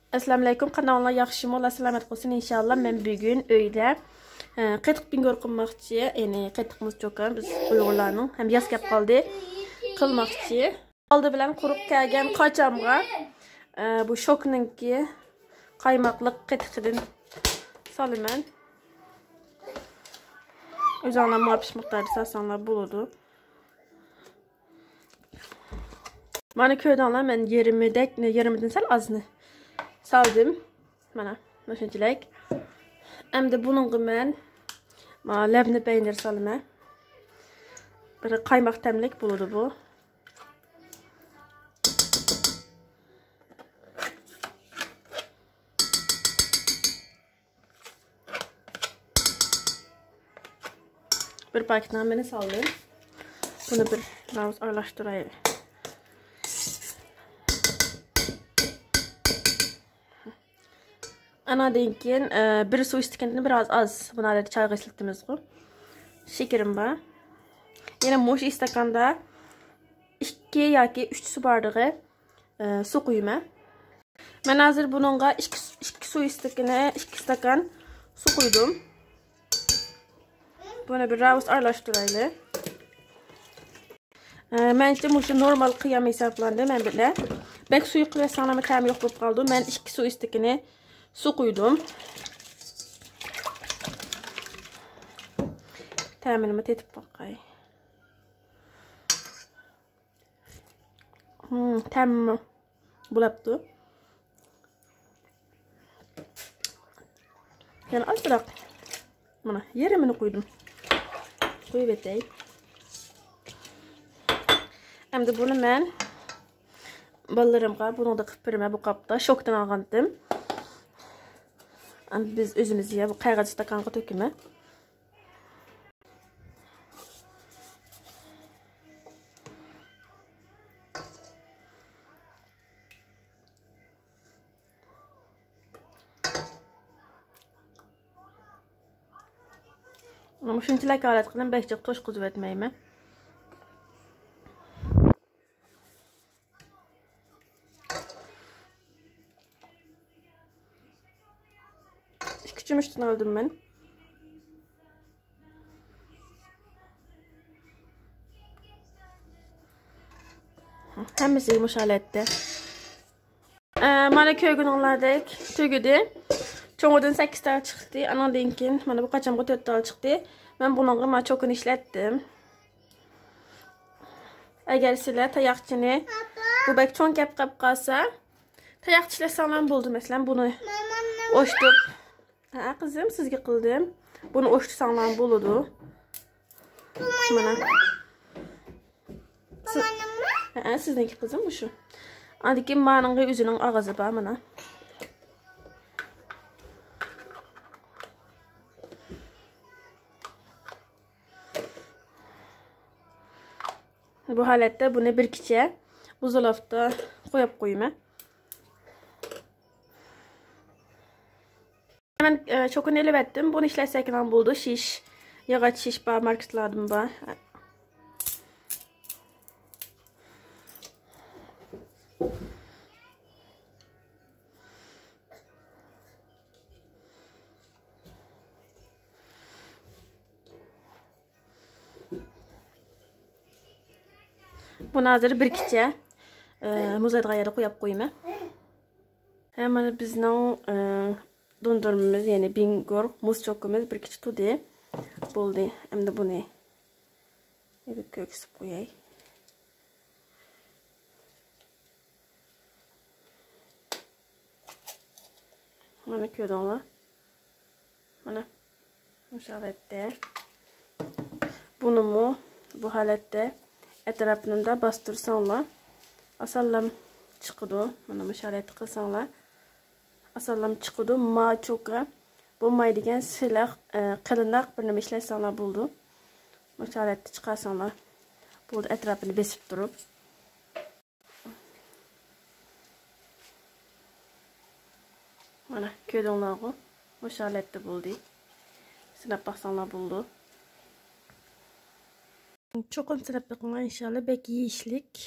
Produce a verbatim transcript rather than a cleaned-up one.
ئەسسالامۇئەلەيكۇم، قانداقلار، ياخشىمۇ؟ ئاللا سالامەت قىلسۇن ئىنشاللا. مەن بۈگۈن ئۆيدە، ئە، قېتىق پىنگور قىلماقچى. يەنى قېتىق مۇز چوكا، بىز ئۇيغۇرلارنىڭ ھەم ياز كەپ قالدى قىلماقچى. ئالدى بىلەن قۇرۇپ كەلگەن قاچامغا، ئە، بۇ شوكنىڭكى قايماقلىق قېتىقىدىن سالىمەن. ئۆزۈڭلار مۇۋاپىق مىقداردا سالساڭلار بولىدۇ. مانا كۆردۈڭلار، مەن يېرىمىدەك، يېرىمىدىن سەل ئازنى سالدىم. مانا مۇشۇنچىلىك. ئەمدى بۇنىڭغا مەن، مانا، لەبنە پەينىر سالىمەن. بىر قايماق تەملىك بولىدۇ بۇ. بىر پاكېتنىڭ ھەممىنى سالدىم. بۇنى بىر بىراز ئارىلاشتۇرايلى. ئاناندىن كېيىن، ئە، بىر سۇ ئىستىكىنىدىن بىراز ئاز، بۇنى ئادەتتە چايغا ئىشلىتىمىزغۇ. شېكىرىم بار. يەنە مۇشۇ ئىستاكاندا ئىككى ياكى ئۈچ سۇ بارلىقى، ئە، سۇ قۇيىمەن. مەن ھازىر بۇنىڭغا ئىككى، ئىككى سۇ ئىستىكىنى، ئىككى ئىستاكان سۇ قۇيدۇم. بۇنى بىر راۋۇس ئارىلاشتۇرايلى. ئە، مەنچە مۇشۇ نورمال قىيام ھېسابلاندى مەن بىلەن. بەك سۇيۇق قىلىۋەتسەڭلارمۇ تەمى يوق بولۇپ قالىدۇ. مەن ئىككى سۇ ئىستىكىنى سۇ قۇيدۇم. تەمىنىمۇ تېتىپ باقاي. ھىم، تەمى بولاپتۇ. يەنە ئازراق. مانا، يېرىمىنى قۇيدۇم. قۇيۇۋېتەي. ئەمدى بۇنى مەن بالىلىرىمغا بۇنىڭدا قىلىپ بېرىمەن، بۇ قاپتا. شوكتىن ئالغانتىم. ئەمدى بىز ئۆزىمىز يە بۇ قەغەز ئىستاكانغا تۆكىمەن. مۇشۇنچىلىك ھالەت قىلىپ بەك جىق توشقۇزۇۋەتمەيمەن. ئىككى چۆمۈچتىن ئالدىم مەن. ھەممىسى مۇشۇ ھالەتتە. ئە، مانا كۆرگىنىڭلاردەك تۈگىدى. چوڭىدىن سەككىز تال چىقتى. ئانىڭدىن كېيىن مانا بۇ قاچامغا تۆت تال چىقتى. مەن بۇنىڭغا مانا چوكىنى ئىشلەتتىم. ئەگەر سىلەر تاياقچىنى، بۇ بەك چوڭ كەپ قاپ قالسا، تاياقچە ئىشلەتسەڭلار بولىدۇ. مەسىلەن، بۇنى ئوشتۇپ. ھە، قىزىم، سىزگە قىلدىم. بۇنى ئوشتۇساڭلار بولىدۇ. مانا. سى-، ھە، سىزنىڭكى قىزىم مۇشۇ. ئاندىن كېيىن مانىڭغا ئۆزىنىڭ ئاغزى بار، مانا. بۇ ھالەتتە بۇنى بىر كېچە بۇزۇلۇپتا قويۇپ قويىمەن. مەن، ئە، چوكىنى ئېلىۋەتتىم. بۇنى ئىشلەتسەك بولىدۇ. شىش، ياغاچ شىش بار، ماركېتلاردىمۇ بار. بۇنى ھازىر بىر كېچە، ئە، مۇزلايدىغان يەردە قويۇپ قويىمەن. ھە، مانا بىزنىڭ، ئە، دوندۇرمىمىز، يەنى بىنگور مۇز چوكىمىز بىر كېچە تۇردى. بولدى. ئەمدى بۇنى كۆرگۈزۈپ قوياي. مانا كۆردۈڭلار. مانا مۇشۇ ھالەتتە. بۇنىمۇ بۇ ھالەتتە ئەتراپىنى باستۇرساڭلار، ئاسانلا چىقىدۇ. مانا مۇشۇ ھالەتتە قىلساڭلار، ئاسانلا چىقىدۇ. ما چوكا بولمايدىكەن، سىلىق، ئە، قېلىنراق بىر نېمە ئىشلەتسەڭلار بولىدۇ. مۇشۇ ھالەتتە چىقارساڭلار بولىدۇ، ئەتراپىنى بېسىپ تۇرۇپ. مانا، كۆردۈڭلارغۇ؟ مۇشۇ ھالەتتە بولدى. سىناپ باقساڭلار بولىدۇ. چوقۇم سىناپ بېقىڭلار، ئىنشاللا. بەك يېيىشلىك.